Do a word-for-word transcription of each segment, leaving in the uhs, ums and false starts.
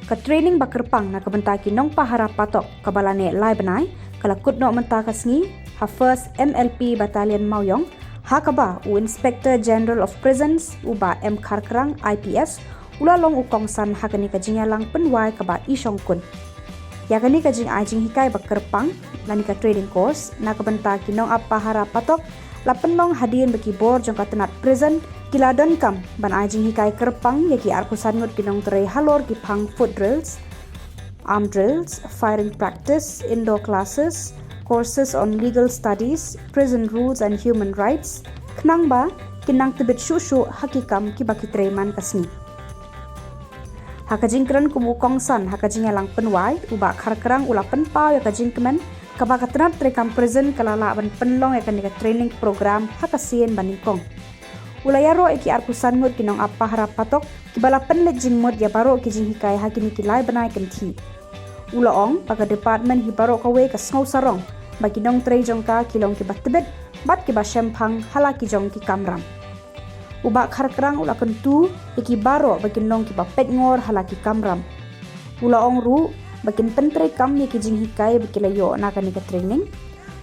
Ka training ba kyrpang na ka bynta ki nongpahara patok kaba la neh lai bnai ka la kut noh mynta ka sngi ha First M L P Battalion Mawiong, ha kaba u Inspector General of Prisons, u Bah M Kharkrang, I P S, u la long u kongsan ha kane ka jingïalang pynwai kaba i shongkun. Ïa kane ka jingai jinghikai ba kyrpang lane ka training course na ka bynta ki nongap pahara patok la pynlong hadien ba ki bor jong ka tnat prison ki la donkam ban ai jinghikai kyrpang ïa ki arphew san ngut ki nongtrei halor ki phang foot drills, arm drills, firing practice, indoor classes, courses on legal studies, prison rules and human rights, khnang ba kin nang tbit shuh shuh ha ki kam kiba ki trei man ka sngi. Ha ka jingkren kum u kongsan ha ka jingïalang pynwai, u Bah Kharkrang u la pynpaw ïa ka jingkmen kaba ka tnat treikam prison ka la lah ban pynlong ïa kane ka training program ha ka sien ba nyngkong. U la ïaroh ïa ki arphew san ngut ki nongap pahara patok kiba la pynleit jingmut ïa baroh ki jinghikai ha kine ki lai bnai kynthih. U la ong ba ka department hi baroh kawei ka sngew sarong ba ki nongtrei jong ka ki long kiba tbit bad kiba shemphang ha la ki jong ki kamram. U Bah Kharkrang u la kyntu ïa ki baroh ba kin long kiba peitngor ha la ki kamram. U la ong ruh ba kin pyntreikam ïa ki jinghikai ba ki la ïoh na kane ka training.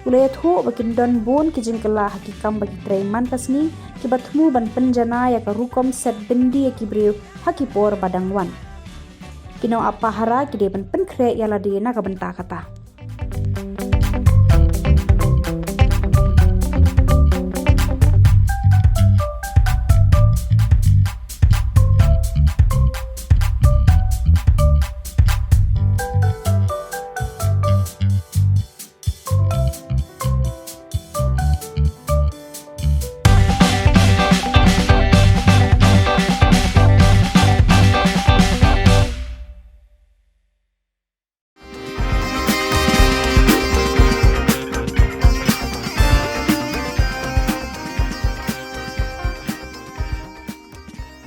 U la ïathuh ba kin don bun ki jingkylla ha ki kam ba ki trei man ka sngi kiba thmu ban pynjanai ïa ka rukom set byndi ïa ki briew ha ki por ba dang wan. Ki nongap pahara ki dei ban pynkhreh ïa lade na ka bynta kata.